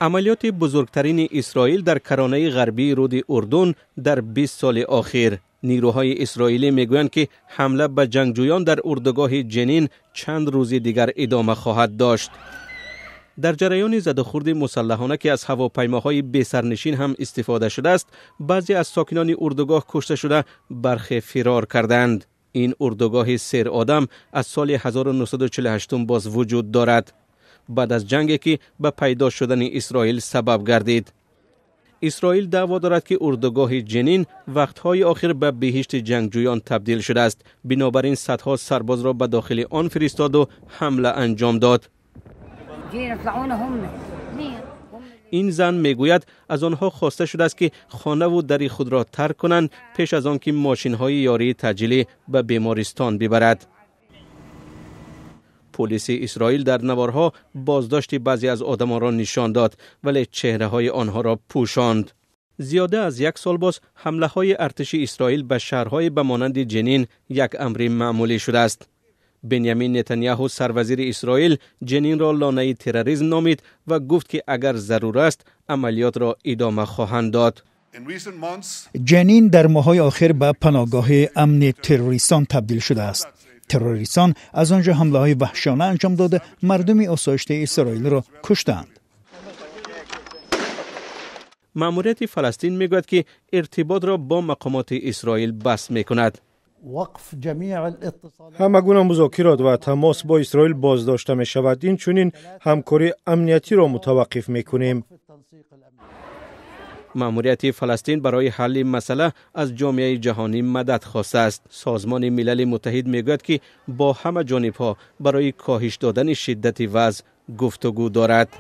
Амалиёти бузургтарини Исроил дар каронаи ғарбии рӯди Урдун дар 20 соли охир. Нирӯҳои исроилӣ мегӯянд, ки ҳамла ба ҷангҷӯён дар урдугоҳи Ҷенин чанд рӯзи дигар идома хоҳад дошт. Дар ҷараёни задухӯрди мусаллаҳона, ки аз ҳавопаймоҳои бесарнишин ҳам истифода шудааст, баъзе аз сокинони урдугоҳ кушта шуда, бархе фирор кардаанд. Ин урдугоҳи серодам аз соли 1948 боз вуҷуд дорад, баъд аз ҷанге, ки ба пайдо шудани Исроил сабаб гардид. Исроил даъво дорад, ки урдугоҳи Ҷенин вақтҳои охир ба биҳишти ҷангҷӯён табдил шудааст. Бинобар ин садҳо сарбозро ба дохили он фиристоду ҳамла анҷом дод. Ин зан мегӯяд, аз онҳо хоста шудааст, ки хонаву дари худро тарк кунанд, пеш аз он ки мошинҳои ёрии таъҷилӣ ба бемористон бибарад. Полиси Исроил дар наворҳо боздошти баъзе аз одамонро нишон дод, вале чеҳраҳои онҳоро пӯшонд. Зиёда аз як сол боз ҳамлаҳои артиши Исроил ба шаҳрҳое ба монанди Ҷенин як амри маъмулӣ шудааст. Бенямин Нетаняҳу, сарвазири Исроил, Ҷенинро лонаи терроризм номид ва гуфт, ки агар зарур аст, амалиётро идома хоҳанд дод. Ҷенин дар моҳҳои охир ба паноҳгоҳи амни террористон табдил шудааст. Террористон аз он ҷо ҳамлаҳои ваҳшиёна анҷом дода, мардуми осоиштаи Исроилро куштанд. Маъмурияти Фаластин мегӯяд, ки иртиботро бо мақомоти Исроил баст мекунад. Ҳама гуна музокирот ва тамос бо Исроил боздошта мешавад. Инчунин ҳамкории амниятиро мутаваққиф мекунем. Маъмурияти Фаластин барои ҳалли масъала аз ҷомеаи ҷаҳонӣ мадад хостааст. Созмони Милали Муттаҳид мегӯяд, ки бо ҳама ҷонибҳо барои коҳиш додани шиддати вазъ гуфтугӯ дорад.